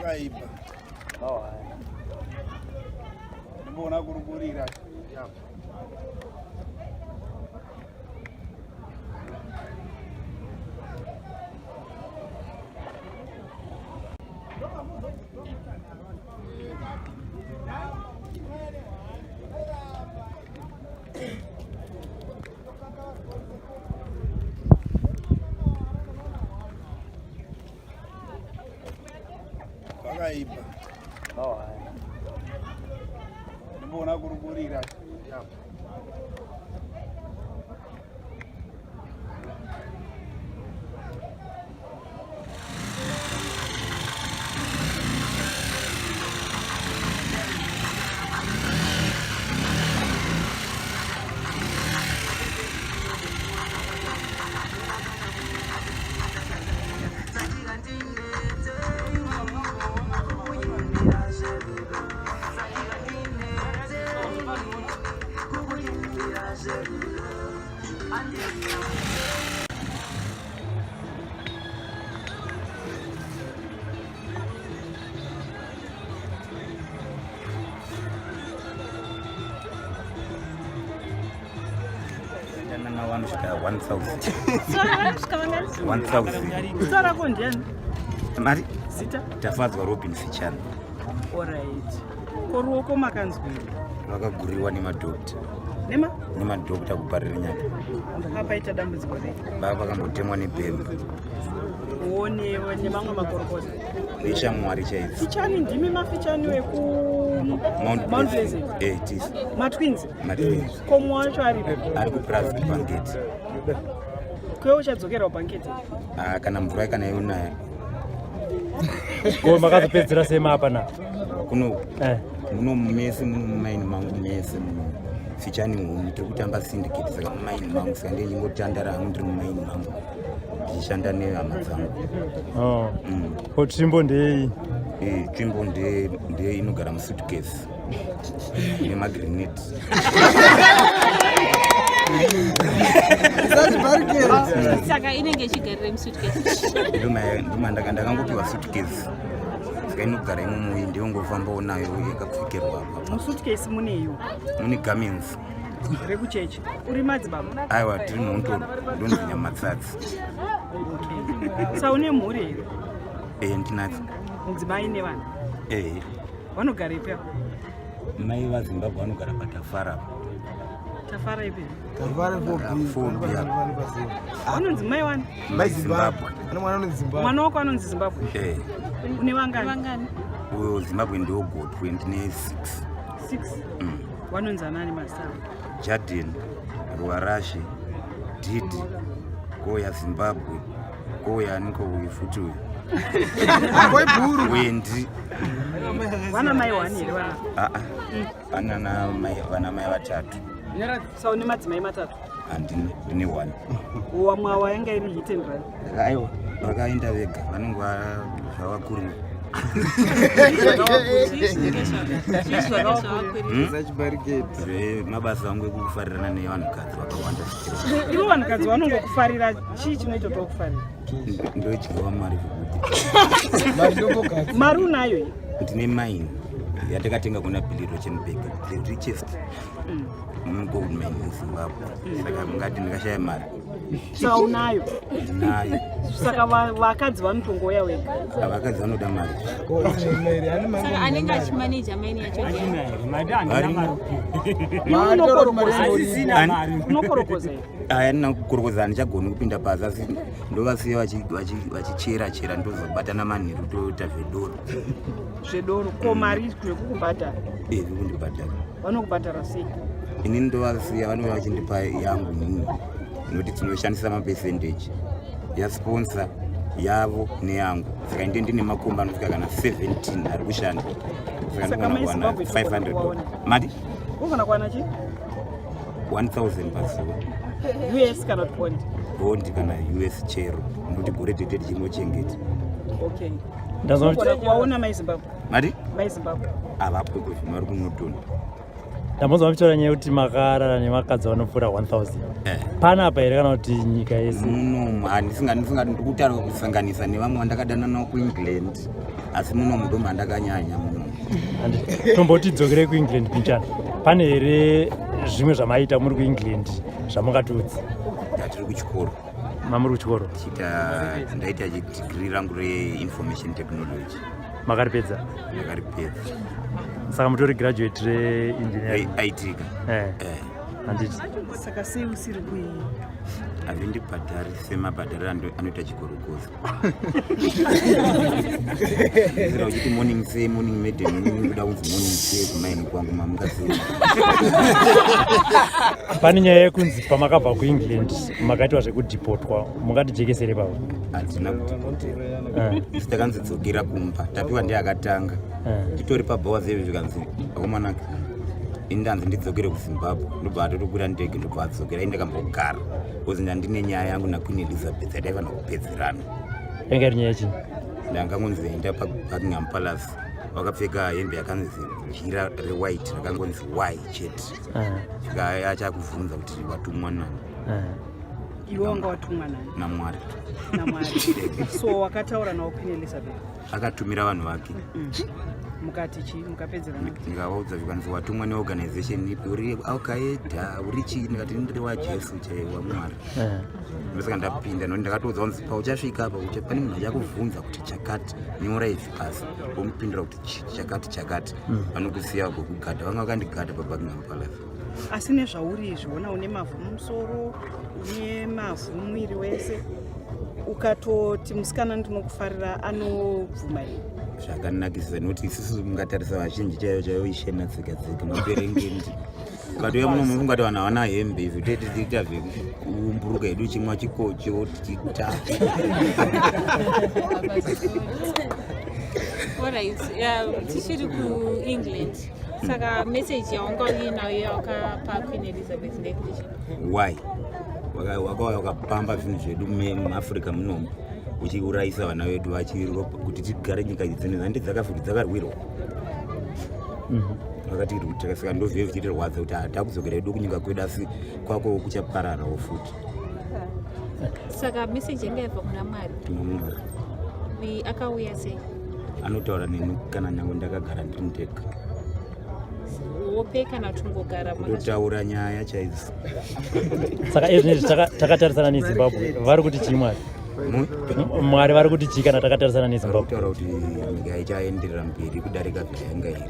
Pakaipa. Ndimboona kurukurira. Pakaipa. Ndimboona kurukurira. Vanosvika 1000. Zita rako ndiani? Mari? Zita? Tafadzwa Robin Fichana. Alright. Ko ruoko makanzwei? Vakaguriwa nemadhokta. Nema? Nemadhokta kuparira nyaka. Paita dambudziko rei? Baba vakambotemwa nebhemba. One nemamwe makorokoza. Neshamwari chaidzo. Fichani ndimi mafichani weku Mount Pleasant. Eh, tisi. Matwins. Matwins. Ko mumwe wacho aripi? Ari kupurazi kubhanketi. Kwe uchadzokera kubhanketi? Ah, kana mvura kana yonaya. Ko makazopedzera sei mapa na? Kuno. Eh. Muno mese muno mumaini mangu mese muno. Fichani huni tiri kutamba syndicate saka mumaini mangu saka ndiye ndingotandara hangu ndiri mumaini mangu ndichishanda nehama dzangu. Oh. Ko tsvimbo ndei? Eh, tsvimbo ndeye ndeye inogara musuitcase nemagrenade. Saka inenge ichigarira musuitcase. Ndoma ndakangopiwa suitcase saka inogara imomo ndiyongofambawo nayo yakapfekerwa apa. Musuitcase muneiwo? Mune garments. Rekuchechi. Uri madzibaba? Aiwa tiri mhondoro ndonzi Nyamatsatsi. Okay. Sa une mhuri here? Eh, ndinadzo. Mudzimai nevana? Eh. Vanogara ipi apo? Mai vaZimbabwe vanogara paTafara apa. Tafara ipi? Tafara 4B. Vanonzi mai wani? Mai Zimbabwe. Ana mwana anonzi Zimbabwe. Mwana wako anonzi Zimbabwe? Eh. Une vangani? Vangani? Uyo Zimbabwe ndiwo gotwe ndine 6. 6. Vanonzi anani mazita avo? Jaden, Ruwarashe, Didi, Koya Zimbabwe, Koya aniko uyu futi uyu. Wendi. Vana mai wani here vana? Ah ah. Vana na mai vana mai vatatu. Sa une madzimai matatu? Handina, ndine one. Wamwe awa yanga iri hit and run. Aiwa, vakaenda vega vanenge zvavakurira. Zvemabasa angu ekufarirana nevanhukadzi vakawanda. Ivo vanhukadzi vanongokufarira chii chinoita kuti vakufarira? Ndodyiwa mari zvekuti. Mari unayo here? Ndine mine yatakatenga kuna Billy Rochenberg, the richest gold mine in Zimbabwe. Saka mungati ndingashaya mari. Saka unayo? Ndinayo. Saka vakadzi vanotongouya wega? Vakadzi vanoda mari. Saka anenge achimaneja maini yacho Varimo. Unokorokoza here? Aya ndina kukorokoza handichagoni kupinda pasi asi ndovasiya vachichera chera ndozobatana manheru toita zvedoro. Zvedoro ko mari zvekukubhadhara? Eh, zvekundibhadhara. Vanokubhadhara sei? Inini ndovasiya vanouya vachindipa yangu inini nokuti tinoshandisa mapercentage yasponsor yavo neyangu saka inde ndine makomba anosvika kana 17 ari kushanda saka Saka ndogona mai kuwana Zimbabwe togona 500 kuwaona. mati Unogona kuwana chii? 1000 pazuva US kana kuti bond? Bond kana US chero nokuti gore tete tichingochengeta. Okay. Ndazwa Unogona kuwaona mai Zimbabwe? Mati? Mai Zimbabwe. Avapo kwezvino vari kuNorton. Ndambonzwa muchitaura nyaya yekuti makarara nemakadzi vanopfuura 1000. Eh. Panapa here kana kuti nyika yese? Muno handisinga ndikutaura kusanganisa nevamwe vandakadana navo kuEngland, asi muno ndo mandakanyanya muno. Tomboti dzokere kuEngland pichana. Pane here zvimwe zvamaita muri kuEngland zvamungatiudza? Tiri kuchikoro. Mamuri kuchikoro? Tichiita, ndaita degree rangu reinformation technology. Makaripedza? Ndakaripedza. Saka mutori graduate reengineering? IT ka. Eh. Handiti. Saka sei usiri kui Hazvindibhadhari semabhadhariro anoita chikorokoza. Zira uchiti morning say, morning madam, inini kuda kunzi morning say kumaini kwangu mamuka sei. Pane nyaya yekunzi pamakabva kuEngland makaitwa zvekudhipotwa, mungatijekesere pavo? Hatina kudhipotwa. Isu takanzi dzokera kumba, tapiwa ndiye akatanga. Titori pabhawa zezvo zvikanzi akomanaka, ini ndanzi ndidzokere kuZimbabwe, ndobva atotokwira ndege ndobva adzokera. Ini ndakambogara because ndandine nyaya yangu naQueen Elizabeth yataifanira kupedzerana. Yanga iri nyaya yechii? Ndangangonzi enda paBuckingham Palace wakapfeka hembe yakanzi jira rewhite rakangonzi y chete. Svika achakubvunza kuti watumwa nani. Iwe wanga watumwa nani? NaMwari. NaMwari. So wakataura nawo Queen Elizabeth? Akatumira vanhu vake. Mukati chii? Mukapedzerana? Ndikavaudza zvikanzi watumwa neorganization ipi, uri Alqaeda, uri chii? Ndikati ndiri waJesu chaiwo, waMwari. Ndosaka ndapinda nokuti ndakatoudza kunzi pauchasvika apa pane munhu achakubvunza kuti chakati, nyora izvi pasi, womupindura kuti chakati chakati, vanokusiya vagokugadha. Vanga vakandigadha paBuckingham Palace. Asi nezvauri izvi, ona une mavhu mumusoro, une mavhu muviri wese, ukatoti musikana ndinokufarira, anobvuma here? Zvakanakisisa, nekuti isusu mungatarisa vazhinji chaivo chaivo ishena dzega dzega, maperengendi. Ukatouya muno mungati vanhu havana hembe, izvo tete tiita zvekuumburuka hedu, chimwa chikocho tichita. Alright, tichiri kuEngland. Saka message yawanga uinayo yawakapa Queen Elizabeth ndeyekuti chii? Why wakauya wakapamba zvinhu zvedu muAfrica munomu, uchiurayisa vana vedu kuti tigare nyika idzi dzino handi dzakafuti dzakarwirwa vakatirutira. Saka ndozvive zvichitirwadza kuti hatakudzokera hedu kunyika kwedu, asi kwako kuchapararawo futi. Saka message yanga yabva kuna Mwari? Kuna Mwari. Akauya sei? Anotaura neni kana nyange ndakagara ndiri ndega. Hope kana tungogara? Kutotaura nyaya chaidzo. Saka izvinezvi takatarisana neZimbabwe, vari kuti chii Mwari? Mwari vari kuti chii kana takatarisana neZimbabwe? Kutaura kuti nyika ichaenderera mberi kudarika zvayanga iri,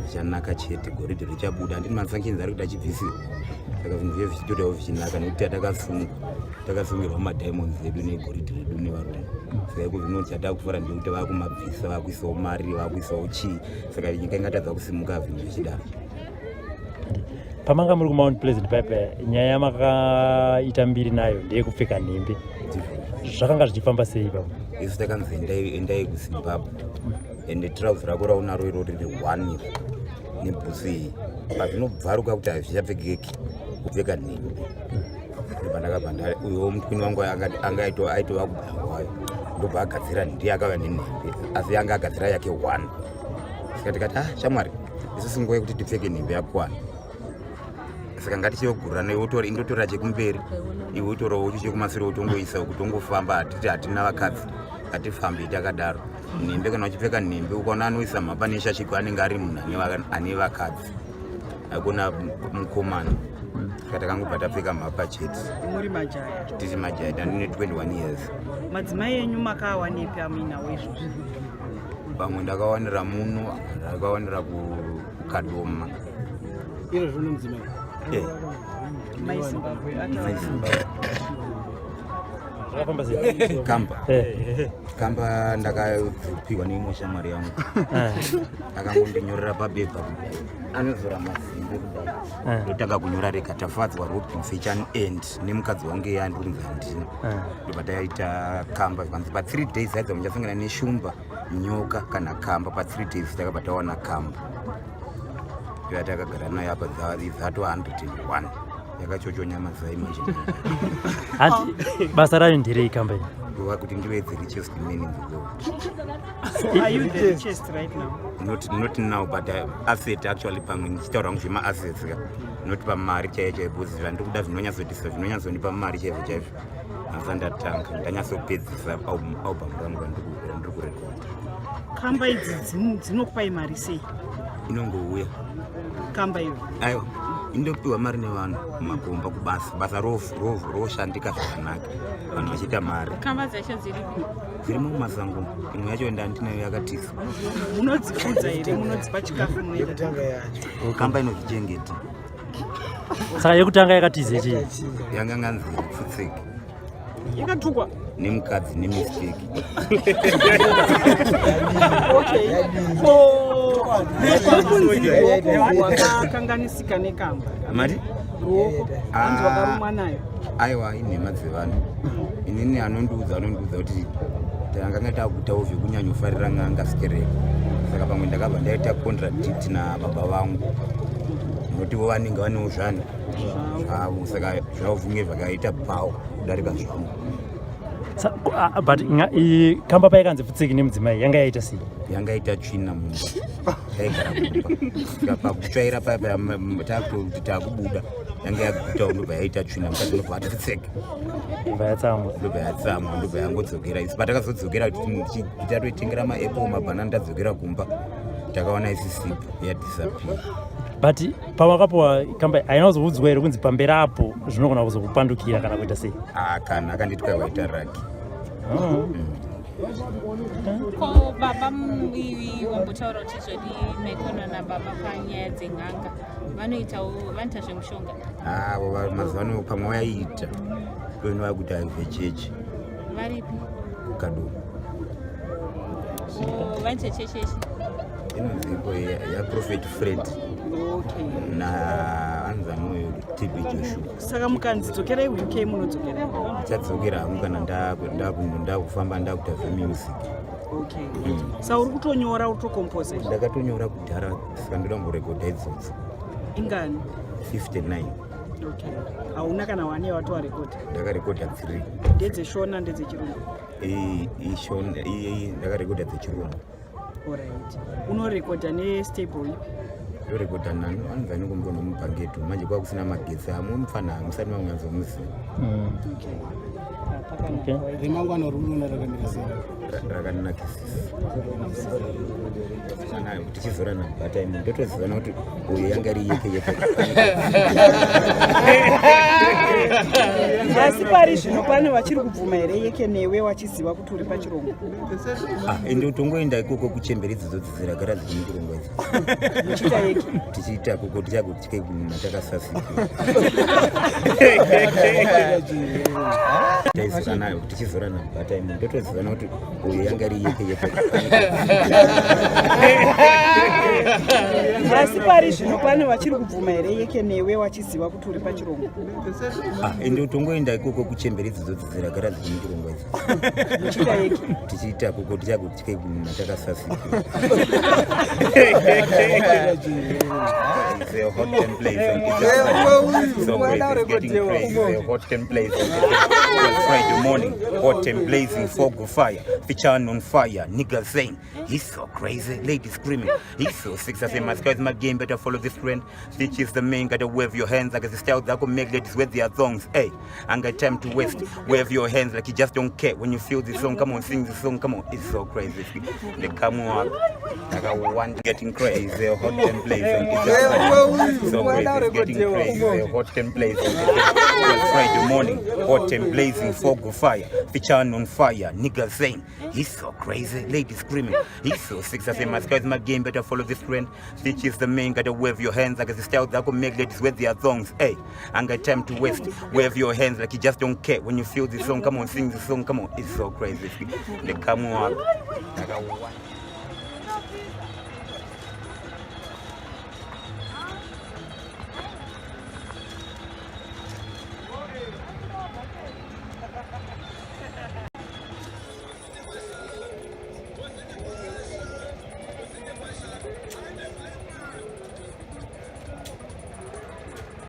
zvichanaka chete, goridhe richabuda. Handiti masanctions ari kuti achibvisiwa? Saka zvinhu zviye zvichitotawo zvichinaka, nekuti atakasungwa takasungirwa madiamonds edu negoridhe redu nevarungu. Saka iko zvino chatakufara ndekuti vakumabvisa, vakuisawo mari, vakuisawo chii. Saka nyika ingatadza kusimuka zvinhu zvichidaro? Pamanga muri kuMount Pleasant pipe, nyaya yamakaita mbiri nayo ndeyekupfeka nhembe, zvakanga zvichifamba sei ipapo? Isu takanzi endai kuZimbabwe, ende trouser rako raunaro iro riri one iri nebhutsu iyi, pazvinobvaruka kuti hazvichapfekeki, kupfeka nhembe. Ndobva ndakabva uyo mutwini wangu anga aitova kubulawayo, ndobva agadzira, ndiye akauya nenhembe, asi anga agadzira yake one. Saka tikati, ah shamwari, isusu nguva yekuti tipfeke nhembe yakwana, saka ngatichiyogurana, iwe indotora chekumberi, iwe utorawo chekumasure, utongoisa kutongofamba. Hatiti hatina vakadzi, hatifambi takadaro. Nhembe, kana uchipfeka nhembe, ukaona anoisa mhapa neshashiko, anenge ari munhu ane vakadzi, hakuna mukomana. Saka takangobva tapfeka mhapa chete. Muri majaya? Tiri majaya, ndandine 21 years. Madzimai enyu makawanepi amuinawo izvozvi? Vamwe ndakawanira muno, ndakawanira kuKadoma. Iro zvino mudzimai? Eh. Mai Zimbabwe? Mai Zimbabwe. Zvakafamba sei? Kamba. Kamba ndakapiwa neimwe shamwari yangu, akangondinyorera pabepa kudai, anozora mazimbe kudai, ndotanga kunyora rega Tafadzwa Robin Sechani and nemukadzi wangu iye andiri kunzi handina. Ndobva taita kamba, zvikanzi pa3 days aidza muchasangana neshumba, nyoka kana kamba. Pa3 days takabva tawana kamba yatakagara nayo apa, dzato 101, yakachochonya mazai manje. Hanti basa rayo nderei kamba iyi? Kuva kuti ndive the richest man in the world. So are you the richest right now? Not now, but asset actually, pamwe ndichitaura hangu zvemaassets ka, not pamari chaiyo chaiyo, because zvandiri kuda zvinonyatsotisa, zvinonyatsondipa mari chaizvo chaizvo hasa ndatanga ndanyatsopedzisa album rangu randiri kurekodha. Kamba idzi dzinokupai mari sei? Inongouya. Kamba iyo? Aiwa, indopiwa mari nevanhu mumakomba kubasa. Basa roshandika zvakanaka, vanhu vachiita mari. Kamba dzacho dziripi? Dzirimo mumasango. Imwe yacho ndandinayo yakatisa. Munodzifudza here? Munodzipa chikafu? Munoita? Kamba inozvichengeta. Saka yekutanga yakatize chii? Yanga nganzi pfutseki. Yakatukwa? Nemukadzi nemistake. Okay, ko kunzi ruoko rwakakanganisika nekamba? Mari? Ruoko hanzi Ah. wakarumwa nayo. Aiwa, inhema dzevanhu. Inini anondiudza kuti tanganga takutawo zvekunyanyofarira n'anga sikereke, saka pamwe ndakabva ndaita contradict nababa vangu, nokuti vo vanenge vanewo zvani zvavo, saka zvavo zvinge zvakaita pawo kudarika zvangu. But iyi kamba paikanzi pfutseki nemudzimai, yanga yaita sei? Yanga ita tsvina mumba, taigara mumba, saka pakutsvaira paya paya takutoti takubuda, yanga yagutawo, ndobva yaita tsvina. Mukadzi ndobva ati pfutseki. Bva yatsamwa. Ndobva yatsamwa, ndobva yangodzokera. Isi patakazodzokera kuti tatoitengera maapple, mabhanana, tadzokera kumba takaona isisipo, yadisappear. But pawakapiwa kamba, haina kuzoudzwa here kunzi pamberi apo zvinogona kuzokupandukira kana kuita sei? Ah, kana akanditi kwaita raki. Oh. Ko baba ivi wambotaura kuti zvodi maikona nababa panyaya dzen'anga, vanoitawo, vanoita zvemushonga? Avo mazuva ano pamwe vaiita, ino vakuti vechechi. Varipi? Kadoma. Oh, vanoita chechechi? Inonzipo yaProphet Fred. Na anzi anoyo TB Joshua. Saka mukanzi dzokerai UK, munodzokera? Ndichadzokera hangu kana ndakufamba, ndakuita zvemusic. Okay, saka uri kutonyora, uri kutokomposa? Ndakatonyora kudhara, saka ndoda kumborekodha idzodzo. Ingani? 59. Okay, hauna kana one yawatowarekodha? Ndakarekodha 3. Ndedzeshona, ndedzechirungu? Ndakarekodha dzechirungu. Alright, unorekodha nestable ipi? Ndorekodha nani, anonzi anongombo nomubhangeto. Manje kwakusina magetsi, amwe mufana musati mamwanzomuziva. Okay. Okay. Remangwana ruriona rakamira sei? Rakanakisisa. Kana tichizorana bhata imi, ndotozivana kuti uyu yanga iri yeke yeke. Asi pari zvino pane vachiri kubvuma here yeke newe wachiziva kuti uri pachirongwa? Ah, ende tongoenda ikoko kuchembere idzodzo dziragara dziri muchirongwa idzo. Muchiita yeke? Tichiita koko tichagotike kununa takasasika. Taizorana, tichizorana bhata imi, ndotozivana kuti uyu yanga iri yeke yeke. Asi pari zvino pane vachiri kubvuma here yeke newe wachiziva kuti uri pachirongwa? Ah, ende tongoenda ikoko kuchembere idzodzo dziragara dziri muchirongwa idzo. Muchiita yeke? Tichiita koko tichagotike kununa takasasika. It's a hot and blazing. It's so crazy, it's getting crazy. A hot and blazing. It's Friday morning, hot and blazing, fog of fire, feature on fire. Niggas saying he's so crazy, ladies screaming, he's so sick. I say my sky is my game, better follow this trend. Stitch is the main, gotta wave your hands like it's a style that could make ladies wet their thongs. Hey, I ain't got time to waste. Wave your hands like you just don't care. When you feel this song, come on, sing the song, come on. It's so crazy. They come on, like I want getting crazy, hot and blazing. It's so crazy, it's getting crazy, hot and blazing. It's Friday morning, hot and blazing, fog of fire, feature on fire. Niggas saying he's so crazy, ladies screaming, he's so sick. I say my sky is my game, better follow this trend. Stitch is the main, gotta wave your hands like it's a style that could make ladies wet their thongs. Hey, I ain't got time to waste. Wave your hands like you just don't care. When you feel this song, come on, sing the song, come on. It's so crazy. They come on, like I want.